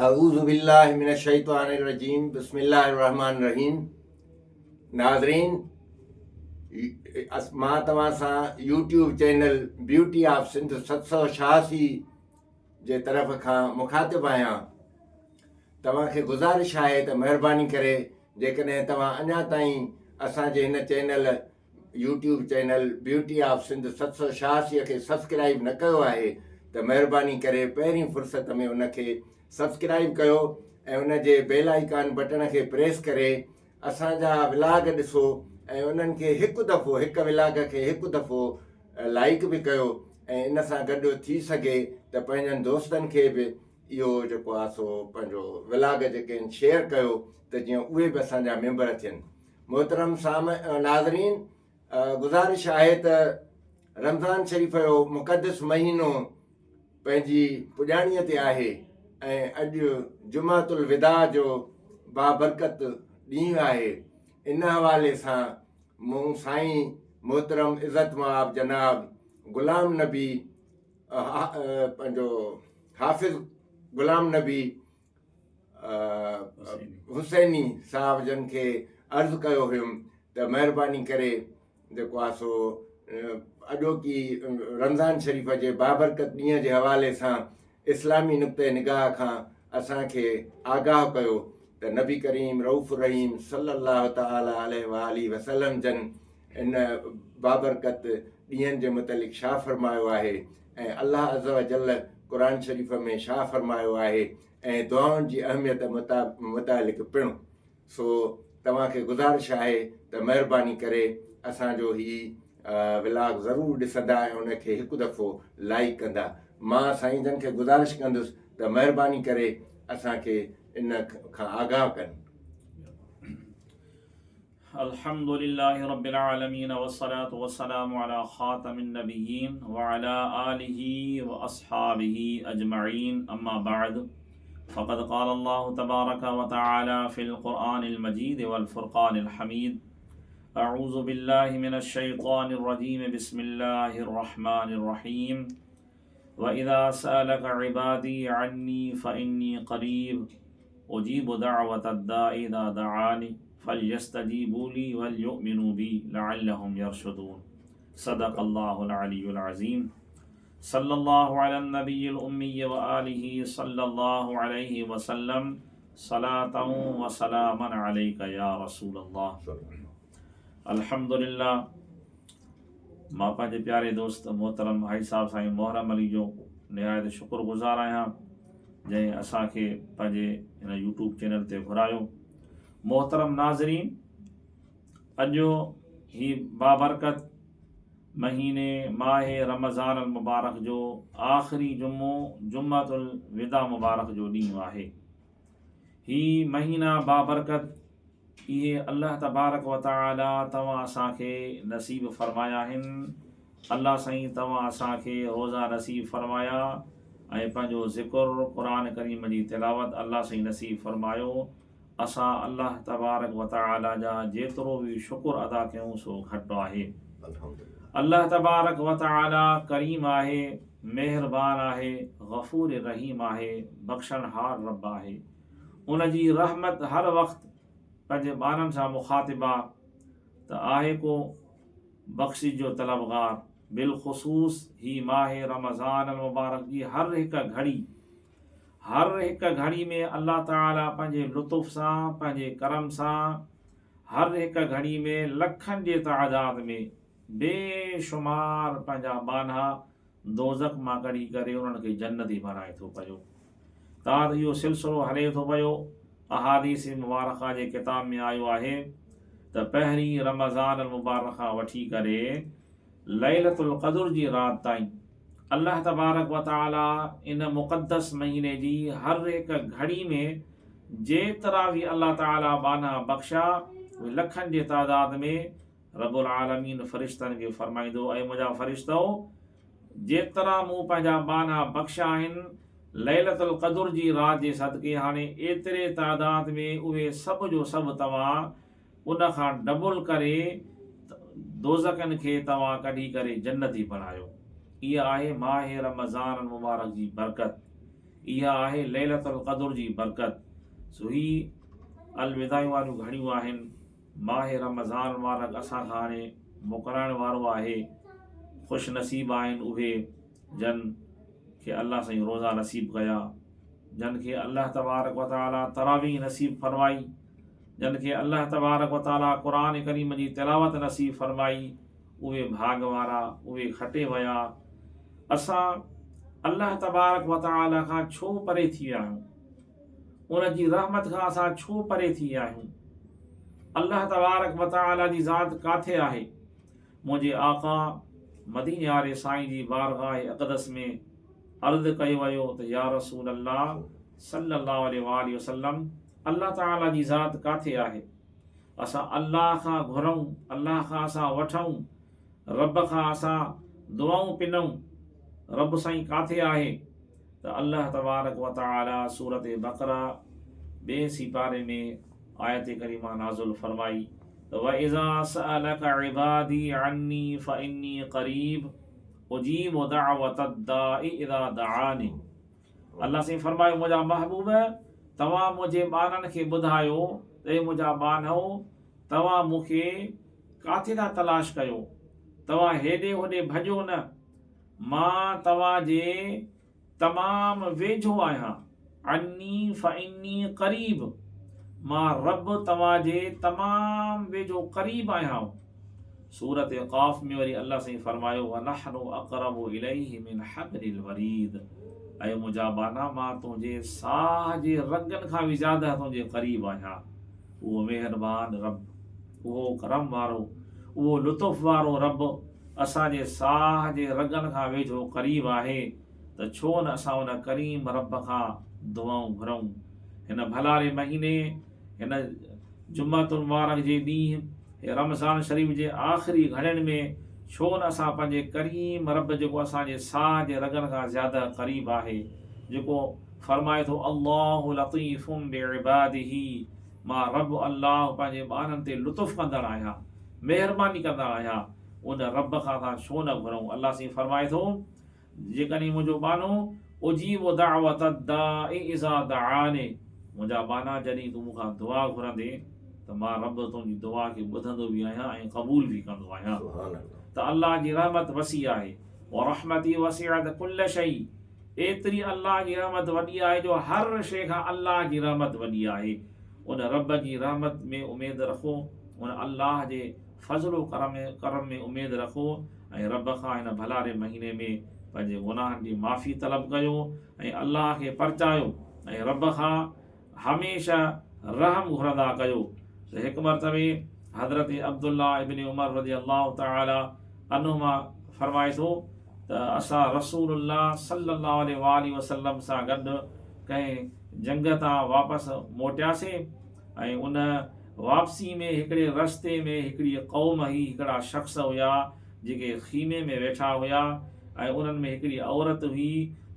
اعوذ بالله من الشيطان الرجيم بسم الله الرحمن الرحيم ناظرين مان توهان سان YouTube channel beauty of Sindh 786 جي طرف کان مخاطب آهيان. توهان کي گذارش آهي ته مهرباني ڪري جيڪڏهن توهان اڃا تائين اسان جي هن channel YouTube channel beauty of Sindh 786 کي سبسڪرائيب نه ڪيو آهي ته مهرباني ڪري پهرين فرصت ۾ ان کي سبسڪرائيب ڪيو ۽ ان جي بيل آئيڪان بٽڻ کي پريس ڪري اسان جا ولاگ ڏسو ۽ انهن کي هڪ دفعو هڪ ولاگ کي هڪ دفعو لائيڪ به ڪيو ۽ ان سان گڏ ٿي سگهي ته پنهنجن دوستن کي به اهو جيڪو آهي سو پنهنجو ولاگ جيڪي آهن شيئر ڪيو ته جيئن اهي به اسان جا ميمبر ٿين. محترم ناظرين گذارش آهي ته رمضان شريف جو مقدس مهينو پنهنجي پڄاڻيء تي آهي ۽ اڄ جمعة الوداع جو بابرڪت ڏينهن آهي ان حوالي سان مون سائين محترم عزت مآب جناب غلام نبي پنهنجو حافظ غلام نبي حسيني صاحب جن کي عرض ڪيو هيم ته مهرباني ڪري جيڪو آهي سو اڄوڪي رمضان شريف جي بابرڪت ڏينهن جي حوالي سان اسلامي نقطه نگاهه کان اسان کي آگاهه ڪيو ته نبي ڪريم رئوف الرحيم صلي الله تعالٰي عليه واٰله وسلم جن ان بابرڪت ڏينهن جي متعلق ڇا فرمايو آهي ۽ الله عزّوجلّ قرآن شريف ۾ ڇا فرمايو آهي ۽ دعائن جي اهميت متعلق پڻ. سو توهان کي گذارش آهي ته مهرباني ڪري اسان جو هي ولاگ ضرور ڏسندا ۽ ان کي هڪ دفعو لائيڪ ڪندا. مان سائين جن کي گذارش ڪندس ته مهرباني ڪري اسان کي ان کان آگاهه ڪن. الحمد لله رب العالمين والصلاة والسلام علي خاتم النبيين وعلي آله واصحابه اجمعين اما بعد فقد قال الله تبارك وتعالى في القرآن المجيد والفرقان الحميد اعوذ بالله من الشيطان الرجيم بسم الله الرحمن الرحيم واذا سألك عبادي عني فاني قريب اجيب دعوة الداء اذا دعاني فليستجيبوا لي وليؤمنوا بي لعلهم يرشدون صدق الله العلي العظيم صلى الله على النبي الامي وآله صلى الله عليه وسلم صلاة وسلاما عليك يا رسول الله الحمد لله مان پنهنجي پياري دوست محترم ڀائي صاحب سائين محرم علي جو نهايت شڪر گذار آهيان جنهن اسان کي پنهنجي هن يوٽيوب چينل تي گهرايو. محترم ناظرين اڄ هي بابرڪت مهيني ماه رمضان المبارڪ جو آخري جمعو جمعة الوداع مبارڪ جو ڏينهن آهي. هي مهينا بابرڪت اهي الله تبارڪ و تعالي توهان اسان کي نصيب فرمايا آهن، الله سائين توهان اسان کي روزا نصيب فرمايا ۽ پنهنجو ذڪر قرآن ڪريم جي تلاوت الله سائين نصيب فرمايو، اسان الله تبارڪ و تعالي جا جيترو به شڪر ادا ڪيون سو گهٽ آهي. الله تبارڪ و تعالي ڪريم آهي، مهربان آهي، غفور رحيم آهي، بخشڻهار رب آهي. ان جي رحمت هر وقت پنهنجي ٻانهن سان مخاطب آ ته آهي ڪو بخشش جو طلبگار بالخصوص هي ماه رمضان المبارڪ جي هر هڪ گهڙي هر هڪ گهڙي ۾ الله تعالي پنهنجي لطف سان پنهنجي ڪرم سان هر هڪ گهڙي ۾ لکن جي تعداد ۾ بي شمار پنهنجا ٻانها دوزخ مان ڪڍي ڪري انهن کي جنتي بڻائي ٿو پيو. تان ته اهو سلسلو هلي ٿو پيو. احاديث مبارڪه جي ڪتاب ۾ آيو آهي ته پهرين رمضان المبارڪ کان وٺي ڪري ليلة القدر جي رات تائين الله تبارڪ و تعالي ان مقدس مهيني جي هر هڪ گهڙي ۾ جيترا به الله تعالي ٻانها بخشيا اهي لکن جي تعداد ۾ رب العالمين فرشتن کي فرمائيندو، اي منهنجا فرشتؤ! جيترا مون پنهنجا ٻانها بخشيا آهن، ليلة القدر جي رات جي صدقي هاڻي ايتري تعداد ۾ اهي سڀ جو سڀ توهان ان کان ڊبل ڪري دوزخين کي توهان ڪڍي ڪري جنتي بڻايو. اها آهي ماه رمضان المبارڪ جي برڪت. اها آهي ليلة القدر جي برڪت. سو هي الوداعيون واريون گهڙيون آهن. ماهه رمضان مبارڪ اسان کان هاڻي موڪلائڻ وارو آهي. خوش نصيب آهن اهي جن کي الله سائين روزا نصيب ڪيا، جن کي الله تبارڪ و تعالي تراويح نصيب فرمائي، جن کي الله تبارڪ و تعالي قرآن ڪريم جي تلاوت نصيب فرمائي، اهي ڀاڳ وارا، اهي کٽي ويا. اسان الله تبارڪ و تعالي کان ڇو پري ٿي ويا آهيون؟ ان جي رحمت کان اسان ڇو پري ٿي ويا آهيون؟ الله تبارڪ و تعالي جي ذات ڪاٿي آهي؟ منهنجي آقا مديني واري سائين جي بارگاهه اقدس ۾ عرض ڪيو ويو ته يا رسول الله صلي الله عليه واٰله وسلم الله تعالي جي ذات ڪاٿي آهي؟ اسان الله کان گهرون، الله کان اسان وٺون، رب کان اسان دعائون پنون، رب سائين ڪاٿي آهي؟ ته الله تبارڪ و تعالي سورة بقره ٻئين سيپاري ۾ آيت ڪريمه نازل فرمائي ته وَإِذَا سَأَلَكَ عِبَادِي عَنِّي فَإِنِّي قَرِيبٌ أُجِيبُ دَعْوَةَ الدَّاعِ إِذَا دَعَانِ الله سائين فرمايو منهنجا محبوب توهان منهنجي ٻانهن کي ٻڌايو ته اي منهنجا ٻانهؤ توهان مون کي ڪاٿي ٿا تلاش ڪيو توهان هيڏي هوڏي ڀڄو نه مان توهان جي تمام ويجهو آهيان عني فاني قريب مان رب توهان جي تمام ويجهو قريب آهيان سورة قاف ۾ وري الله سائين فرمايو ونحن اقرب اليه من حبل الوريد اي منهنجا ٻانها مان تنهنجي ساهه جي رڳن کان به زياده تنهنجي قريب آهيان. اهو مهربان رب، اهو ڪرم وارو، اهو لطف وارو رب اسان جي ساهه جي رڳن کان ويجهو قريب آهي ته ڇو نه اسان ان ڪريم رب کان دعائون گهرون. هن ڀلاري مهيني، هن جمعة المبارڪ جي ڏينهن، هي رمضان شريف جي آخري گهڙين ۾ ڇو نه اسان پنهنجي ڪريم رب جيڪو اسان جي ساهه جي رڳن کان زياده قريب آهي، جيڪو فرمائي ٿو الله لطيف بعباده مان رب الله پنهنجي ٻانهن تي لطف ڪندڙ آهيان، مهرباني ڪندڙ آهيان، ان رب کان اسان ڇو نه گهرون؟ الله سائين فرمائي ٿو جيڪڏهن منهنجو ٻانهو اجيب دعوة الداع اذا دعان منهنجا ٻانها جڏهن تون مون کان دعا گهرندين ته مان رب تنهنجي دعا کي ٻڌندو به آهيان ۽ قبول به ڪندو آهيان ته الله جي رحمت وسيع آهي ورحمتي وسعت ڪل شيء ايتري الله جي رحمت وڏي آهي جو هر شيء کان الله جي رحمت وڏي آهي ان رب جي رحمت ۾ اميد رکو ان الله جي فضل و ڪرم ۾ اميد رکو ۽ رب کان هن ڀلاري مهيني ۾ پنهنجي گناهن جي معافي طلب ڪيو ۽ الله کي پرچايو ۽ رب کان هميشه رحم گهرندا ڪيو ته هڪ مرتبي حضرت عبدالله ابن عمر رضي الله تعالٰي عنهما فرمائي ٿو ته اسان رسول الله صلي الله عليه واٰله وسلم سان گڏ ڪنهن جنگ تان واپس موٽياسين ۽ ان واپسي ۾ هڪڙي رستي ۾ هڪڙي قوم هئي، هڪڙا شخص هيا جيڪي خيمي ۾ ويٺا هيا ۽ انهن ۾ هڪڙي عورت هئي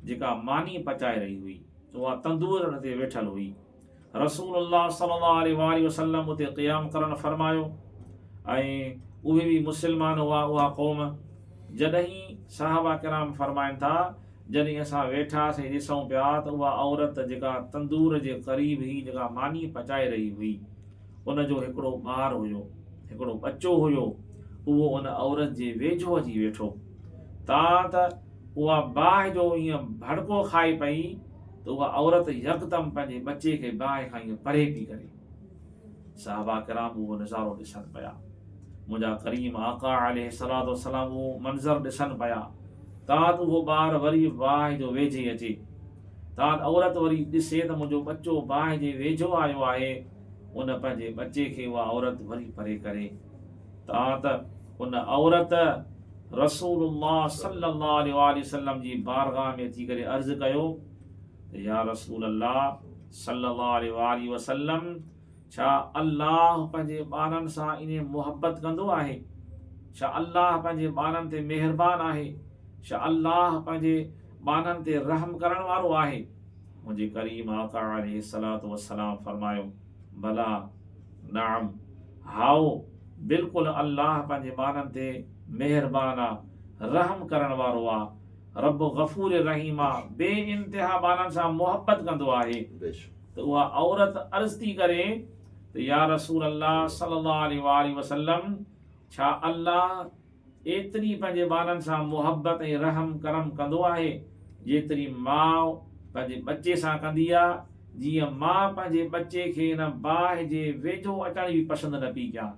جيڪا ماني پچائي رهي هئي، اها تندور تي ويٺل هئي. رسول الله صلي الله عليه واٰله وسلم اتي قيام ڪرڻ فرمايو ۽ اهي به مسلمان هئا اها قوم. جڏهين صحابه ڪرام فرمائن ٿا جڏهن اسان ويٺاسين ڏسون پيا ته اها عورت جيڪا تندور جي قريب هئي جيڪا ماني پچائي رهي هئي ان جو هڪڙو ٻار هيو هڪڙو ٻچو هيو اهو ان عورت جي ويجهو اچي ويٺو تان ته اها باهه جو ائين ڀڙڪو کائي پئي ته اها عورت يڪدم پنهنجي ٻچي کي باهه کان ائين پري پئي ڪري. صحابه ڪرام اهو نظارو ڏسن پيا. منهنجا ڪريم آقا عليه الصلوة والسلام اهو منظر ڏسن پيا. تان ته اهو ٻار وري باهه جو ويجهي اچي. تان عورت وري ڏسي ته منهنجو ٻچو باهه جي ويجهو آيو آهي. ان پنهنجي ٻچي کي اها عورت وري پري ڪري. تان ته ان عورت رسول الله صلي الله عليه واٰله وسلم جي بارگاهه ۾ اچي ڪري عرض ڪيو ته يا رسول الله صلي الله عليه واٰله وسلم ڇا الله پنهنجي ٻانهن سان ائين محبت ڪندو آهي؟ ڇا الله پنهنجي ٻانهن تي مهربان آهي؟ ڇا الله پنهنجي ٻانهن تي رحم ڪرڻ وارو آهي؟ منهنجي ڪريم آقا عليه الصلوة والسلام فرمايو، بليٰ، نعم، هائو، بلڪل الله پنهنجي ٻانهن تي مهربان آ، رحم ڪرڻ وارو آ. رب غفور رحيم آ، بي انتها ٻانهن سان محبت ڪندو آهي. ته اها عورت عرض ٿي ڪري ته يا رسول الله صلي الله عليه واٰله وسلم ڇا الله ايتري پنهنجي ٻانهن سان محبت ۽ رحم ڪرم ڪندو آهي جيتري ماء پنهنجي ٻچي سان ڪندي آ، جيئن مان پنهنجي ٻچي کي ان باهه جي ويجهو اچڻ به پسند نه پئي ڪيان،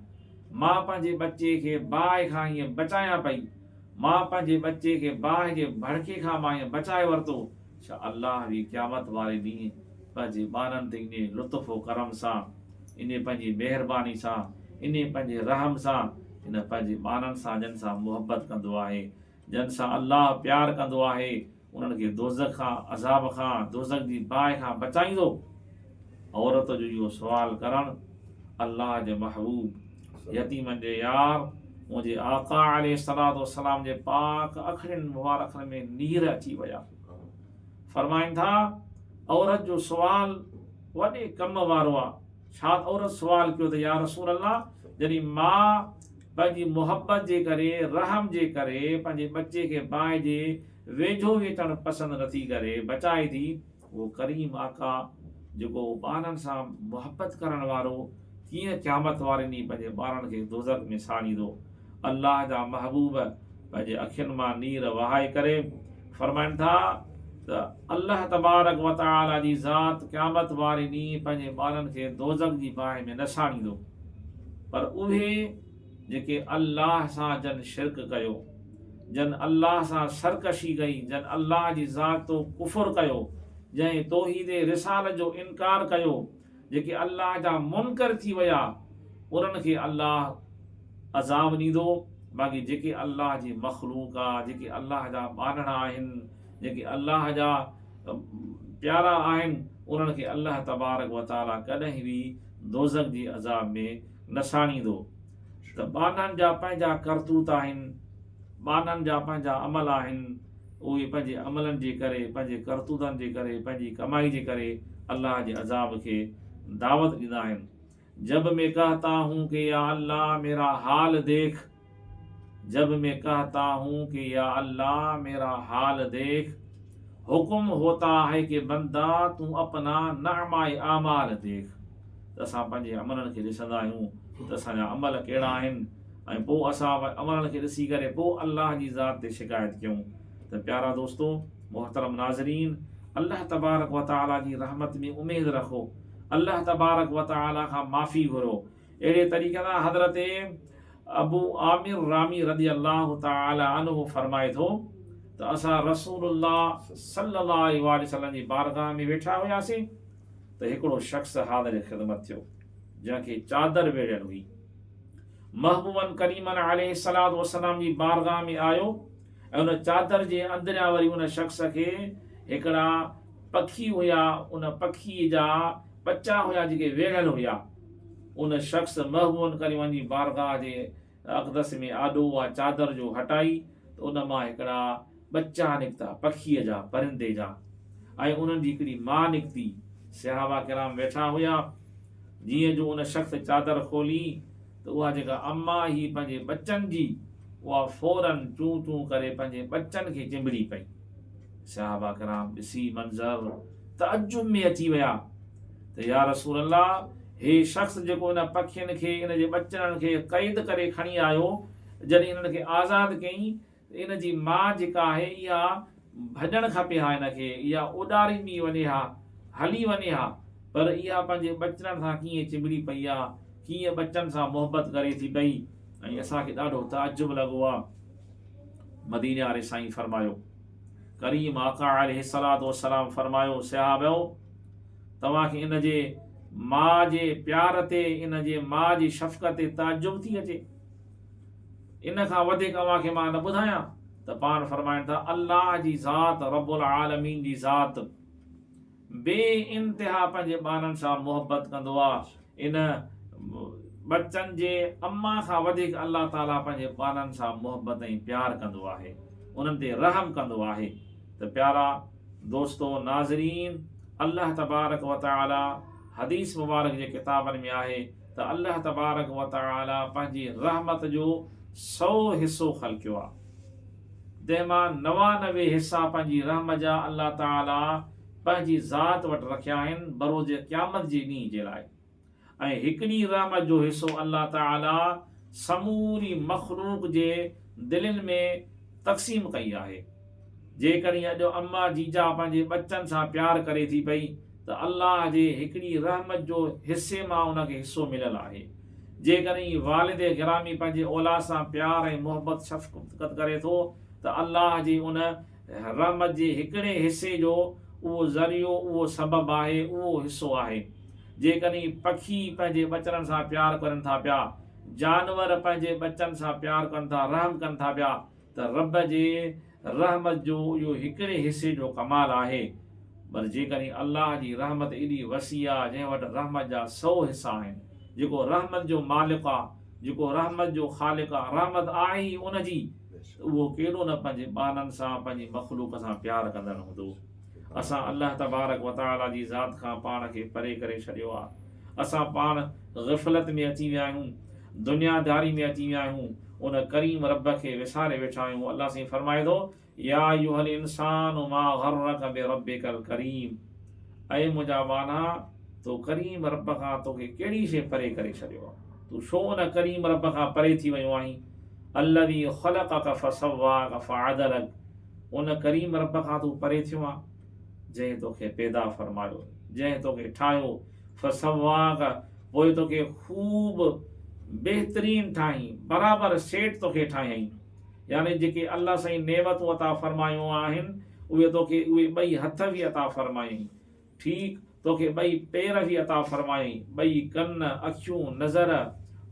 مان پنهنجي ٻچي کي باهه کان ائين بچايان پئي، مان پنهنجي ٻچي کي باهه جي ڀڙڪي کان مان ائين بچائي ورتو، ڇا الله به قيامت واري ڏينهن پنهنجي ٻانهن تي انهي لطف و ڪرم سان، انهي پنهنجي مهرباني سان، انهي پنهنجي رحم سان، ان پنهنجي ٻانهن سان جن سان محبت ڪندو آهي، جن سان الله پيار ڪندو آهي، انهن کي دوزخ کان، عذاب کان، دوزخ جي باهه کان بچائيندو؟ عورت جو اهو سوال ڪرڻ الله جي محبوب، يتيمن جي يار، منهنجي آقا عليه الصلوة والسلام جي پاڪ اکڙين مبارڪن ۾ نير اچي ويا. فرمائن ٿا، عورت جو سوال وڏي ڪم وارو آ. ڇا ته عورت سوال ڪيو ته يا رسول الله! جڏهن ماء پنهنجي محبت جي ڪري، رحم جي ڪري پنهنجي ٻچي کي باهه جي ويجهو به اچڻ پسند نٿي ڪري، بچائي ٿي، اهو ڪريم آقا جيڪو ٻانهن سان محبت ڪرڻ وارو ڪيئن قيامت واري ڏينهن پنهنجي ٻارن کي دوزخ ۾ ساڙيندو؟ الله جا محبوب پنهنجي اکين مان نير وهائي ڪري فرمائن ٿا ته الله تبارڪ و تعالي جي ذات قيامت واري ڏينهن پنهنجي ٻارن کي دوزخ جي باهه ۾ نه ساڙيندو پر اهي جيڪي الله سان جن شرڪ ڪيو، جن الله سان سرڪشي ڪئي، جن الله جي ذات تو ڪفر ڪيو، جنهن توحيد رسالت جو انڪار ڪيو، جيڪي الله جا منڪر ٿي ويا، انهن کي الله عذاب ڏيندو، باقي جيڪي الله جي مخلوق آ، جيڪي الله جا ٻانهڙا آهن، جيڪي الله جا پيارا آهن، انهن کي الله تبارڪ و تعاليٰ ڪڏهن به دوزخ جي عذاب ۾ نه ساڙيندو ته ٻانهن جا پنهنجا ڪرتوت آهن، ٻانهن جا پنهنجا عمل آهن، اهي پنهنجي عملن جي ڪري، پنهنجي ڪرتوتن جي ڪري، پنهنجي ڪمائي جي ڪري الله جي عذاب کي دعوت ڏيندا آهن. جب مين ڪهتا هون ڪي يا الله ميرا حال ديک، جب مين ڪهتا هون ڪي يا الله ميرا حال ديک، حڪم هوتا هي ڪي بندا تون اپنا نعماء اعمال ديک. ته اسان پنهنجي عملن کي ڏسندا آهيون ته اسان جا عمل ڪهڙا آهن ۽ پوء اسان عملن کي ڏسي ڪري پوء الله جي ذات تي شڪايت ڪيون ته پيارا دوستو محترم ناظرين الله تبارڪ و تعالي جي رحمت ۾ اميد رکو الله تبارڪ و تعالي کان معافي گهرو اهڙي طريقي سان حضرت ابو عامر رامي رضي الله تعالي عنه فرمائي ٿو ته اسان رسول الله صلي الله عليه واٰله وسلم جي بارگاهه ۾ ويٺا هياسين ته هڪڙو شخص حاضر خدمت ٿيو، جنهن کي چادر ويڙهيل هئي. محبوبن ڪريمن عليه الصلوة والسلام جي بارگاهه ۾ آيو ۽ ان چادر جي اندريان وري ان شخص کي هڪڙا پکي هيا، ان پکي جا ٻچا هيا جيڪي ويڙهيل هيا. ان شخص محبوبن ڪريمن جي بارگاهه جي اقدس ۾ آڏو اها چادر جو هٽائي ته ان مان هڪڙا ٻچا نڪتا، پکيء جا، پرندي جا، ۽ انهن جي هڪڙي ماء نڪتي. صحابه ڪرام ويٺا هيا، جيئن جو ان شخص چادر کولي ته اها جيڪا اما هئي پنهنجي ٻچن جي، اها فوراً چون چون ڪري پنهنجي ٻچن کي چنبڙي پئي. صحابه ڪرام ڏسي منظر تعجب ۾ اچي ويا ته يا رسول الله! هي شخص جيڪو ان پکين کي، ان جي ٻچڙن کي قيد ڪري کڻي آيو، جڏهن انهن کي آزاد ڪيائين ته ان جي ماء جيڪا آهي اها ڀڄڻ کپي ها ان کي، اها اڏاريندي وڃي ها، هلي وڃي ها، پر اها پنهنجي ٻچڙن سان ڪيئن چنبڙي پئي آ، ڪيئن ٻچن سان محبت ڪري ٿي پئي ۽ اسان کي ڏاڍو تعجب لڳو آ. مديني واري سائين فرمايو، ڪريم آقا عليه الصلوة والسلام فرمايو، صحابؤ! توهان کي ان جي ماء جي پيار تي، ان جي ماء جي شفقت تي تعجب ٿي اچي؟ ان کان وڌيڪ اوهان کي مان نه ٻڌايان ته پاڻ فرمائن ٿا، الله جي ذات رب العالمين جي ذات بي انتها پنهنجي ٻانهن سان محبت ڪندو آ، ان ٻچن جي اما کان وڌيڪ الله تعالي پنهنجي ٻانهن سان محبت ۽ پيار ڪندو آهي، انهن تي رحم ڪندو آهي ته پيارا دوستو ناظرين الله تبارڪ و تعالي حديث مبارڪ جي ڪتابن ۾ آهي ته الله تبارڪ و تعالي پنهنجي رحمت جو سو حصو خلقيو آ. تنهن مان 99 حصا پنهنجي رحم جا الله تعاليٰ پنهنجي ذات وٽ رکيا آهن بروز قيامت جي ڏينهن جي لاء ۽ هڪڙي رحمت جو حصو الله تعاليٰ سموري مخلوق جي دلين ۾ تقسيم ڪئي آهي. جيڪڏهن اڄ اما جيجا پنهنجي ٻچن سان پيار ڪري ٿي پئي ته الله جي هڪڙي رحمت جو حصي مان ان کي حصو مليل آهي. جيڪڏهن والد گرامي پنهنجي اولاد سان پيار ۽ محبت شفقت ڪري ٿو ته الله جي ان رحمت جي هڪڙي حصي جو اهو ذريعو، اهو سبب آهي، اهو حصو آهي. جيڪڏهن پکي پنهنجي ٻچڙن سان پيار ڪرن ٿا پيا، جانور پنهنجي ٻچن سان پيار ڪن ٿا، رحم ڪن ٿا پيا ته رب جي رحمت جو اهو هڪڙي حصي جو ڪمال آهي. پر جيڪڏهن الله جي رحمت ايڏي وسيع آ جنهن وٽ رحمت جا سئو حصا آهن، جيڪو رحمت جو مالڪ آ، جيڪو رحمت جو خالق آ، رحمت آهي ئي ان جي ته اهو ڪيڏو نه پنهنجي ٻانهن سان، پنهنجي مخلوق سان پيار ڪندڙ هوندو. اسان الله تبارڪ و تعاليٰ جي ذات کان پاڻ کي پري ڪري ڇڏيو آ. اسان پاڻ غفلت ۾ اچي ويا آهيون، دنيا داري ۾ اچي ويا آهيون، ان ڪريم رب کي وساري ويٺا آهيون. الله سائين فرمائي ٿو، يا ايها الانسان ما غرک بربک الڪريم اي منهنجا ٻانها تو ڪريم رب کان توکي ڪهڙي شيء پري ڪري ڇڏيو آهي تون ڇو ان ڪريم رب کان پري ٿي ويو آهين الذي خلقک فسواک فعدلک ان ڪريم رب کان تون پري ٿيو آهين جنهن توکي پيدا فرمايو جنهن توکي ٺاهيو فسواک پوء توکي خوب بهترين ٺاهين برابر سيٽ توکي ٺاهيائين يعني جيڪي الله سائين نعمتون عطا فرمايون آهن اهي توکي اهي ٻئي هٿ به عطا فرمايائين ٺيڪ توکي ٻئي پير به عطا فرمايائين ٻئي ڪن اکيون نظر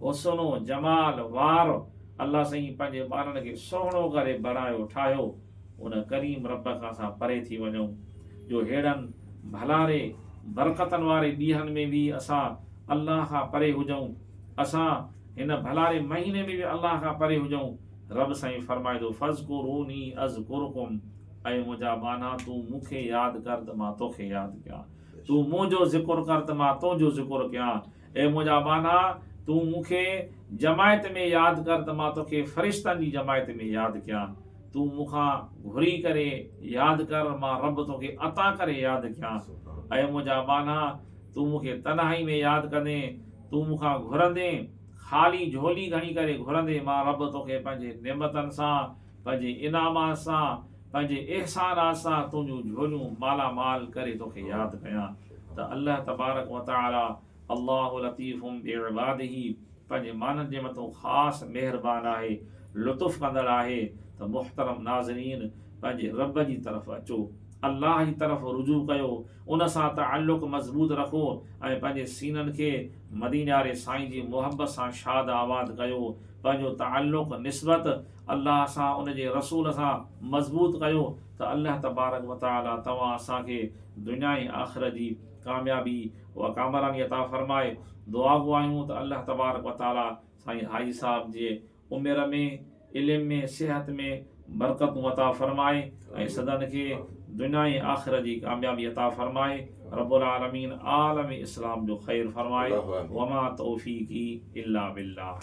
حسن و جمال وار الله سائين پنهنجي ٻارن کي سهڻو ڪري بڻايو ٺاهيو ان ڪريم رب کان اسان پري ٿي وڃون جو ههڙن ڀلاري برڪتن واري ڏينهن ۾ به اسان الله کان پري هجون اسان هن ڀلاري مهيني ۾ به الله کان پري هجون، رب سائين فرمائي ٿو، فاذڪروني اذڪرڪم اي منهنجا ٻانها تون مون کي ياد ڪر ته مان توکي ياد ڪيان، تون منهنجو ذڪر ڪر ته مان تنهنجو ذڪر ڪيان، اي منهنجا ٻانها تون مون کي جماعت ۾ ياد ڪر ته مان توکي فرشتن جي جماعت ۾ ياد ڪيان، تون مون کان گهري ڪري ياد ڪر مان رب توکي عطا ڪري ياد ڪيان، اي منهنجا ٻانها تون مون کي تنهائي ۾ ياد ڪندين، تون مون کان گهرندين، خالي جهولي کڻي ڪري گهرندين، مان رب توکي پنهنجي نعمتن سان، پنهنجي انعامات سان، پنهنجي احسانات سان تنهنجون جهوليون مالا مال ڪري توکي ياد ڪيان ته الله تبارڪ وتعالي الله لطيف بعباده پنهنجي مانن جي مٿون خاص مهربان آهي، لطف ڪندڙ آهي ته محترم ناظرين پنهنجي رب جي طرف اچو، الله جي طرف رجوع ڪيو، ان سان تعلق مضبوط رکو ۽ پنهنجي سينن کي مديني واري سائين جي محبت سان شاد آباد ڪيو، پنهنجو تعلق، نسبت، الله سان ان جي رسول سان مضبوط ڪيو ته الله تبارڪ و تعالي توهان اسان کي دنيا ۽ آخرت جي ڪاميابي و ڪامراني عطا فرمائي. دعاگو آهيون ته الله تبارڪ و تعالي سائين حاجي صاحب جي عمر ۾، علم ۾، صحت ۾ برڪتون عطا فرمائي ۽ سدن کي دنيا ۽ آخرت جي ڪاميابي عطا فرمائي رب العالمين عالم اسلام جو خير فرمائي وما توفيقي الا بالله.